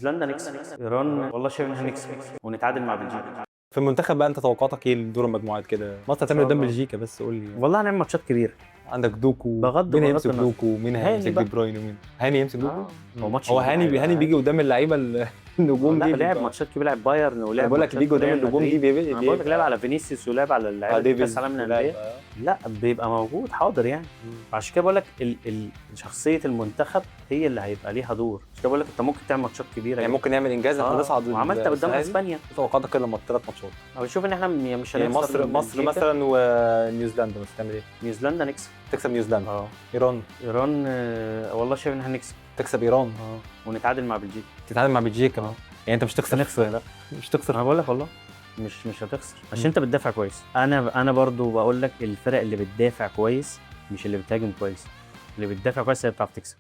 نيوزيلندا نكسب، ايران والله شايف ان احنا نكسب ونتعادل مع بلجيكا. في المنتخب بقى انت توقعاتك ايه لدور المجموعات كده؟ مصر هتعمل قدام الله. بلجيكا، بس قول لي. والله هنعمل ماتشات كبيرة. عندك دوكو، بغض مين هيمسك النظر. دوكو؟ مين هاني هيمسك بقى. دي بروين؟ ومين هاني يمسك دوكو؟ آه. هو ماتش هو كبير هاني هيبقى. هاني بيجي قدام اللعيبة النجوم لا دي لعب بيبقى- ماتشات كبيرة، لعب بايرن ولعب انا بقول لك ماتشات بيجي قدام ريال النجوم دي مدريد. بيبقى انا بقول لك لعب على فينيسيوس ولعب على اللعيبة دي في كاس العالم للانديه. لا بيبقى موجود حاضر يعني. عشان كده بقول لك شخصية المنتخب هي اللي هيبقى ليها دور. عشان كده بقول لك انت ممكن تعمل ماتشات كبيرة يعني جداً. ممكن نعمل انجاز، احنا نصعد وعملت قدام السنة دي. اسبانيا. توقعاتك كده لما الثلاث ماتشات؟ او شوف ان احنا مش يعني هنخسر مصر من مصر بلجيكا. مثلا ونيوزيلندا بس تعمل ايه؟ نيوزيلندا نكسب. تكسب نيوزيلندا. اه. ايران؟ ايران والله شايف ان احنا نكسب. تكسب ايران. ونتعادل مع بلجيكا. تتعادل مع بلجيكا. يعني انت مش تخسر؟ هنخسر. لا. مش تخسر. انا بقول لك والله مش هتخسر عشان انت بتدافع كويس. انا برضو بقول لك الفرق اللي بتدافع كويس مش اللي بتهاجم كويس، اللي بتدافع كويس هي اللي بتعرف تكسب.